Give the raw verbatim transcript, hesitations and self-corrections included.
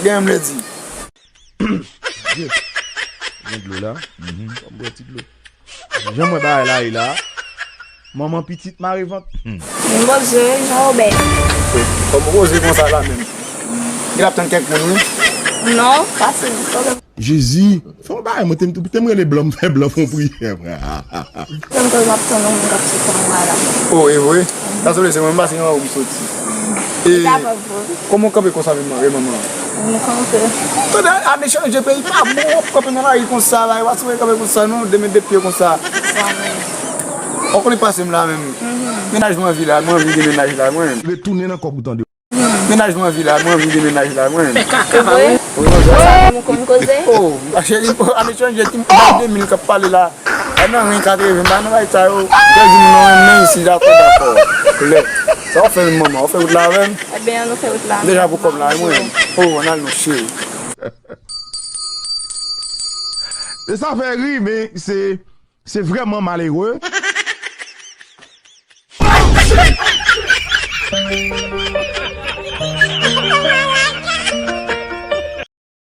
Gen m le di. Gen dlo la. Ban m bwè ti dlo. Jan m wè bagay la ye la. Manman pitit mare vant. M poze, Jean Robert. Kòm poze konsa la menm. Gen ap tann kèk moun, wi. Non, pase, pwoblèm. Jezi, fè yon bagay, mwen te m te m rele blan, m fè blan fè yon priyè, frè. Tann kote m ap tann yon moun k ap soti anba la. Oh, e vre? Sa sanble se mwen, m pase anba ou m soti. E, kòman w kanpe konsa menm, manman? M kanpe. Tande, ane chanje peyi pa bon, w ap kanpe nan lari konsa la, e pa sou kanpe konsa non, de men de pye konsa. Sa menm. Ou konnen pase m la menm. Mennaj mwen anvi la, mwen anvi gen mennaj la, mwen. Retounen nan kòb ou tande. Mennaj mwen anvi la, mwen anvi gen mennaj la, mwen. Fè kaka pa ou. Wi, mwen sa. Ou konn koze? Oh, ma chérie, ane chanje, ti m de mil k ap pale la. E nan ren katreven, pa nan bay sa yo. Dèyè di m non, men isi, dakò, dakò. Klè. Sa w fè menm, manman? W fè wout la avè m? Ebyen, nou fè wout la. Deja pou kòb la, mwen. Oh, ann al non, cheri. E sa fè ri, men se, se vrèman malere.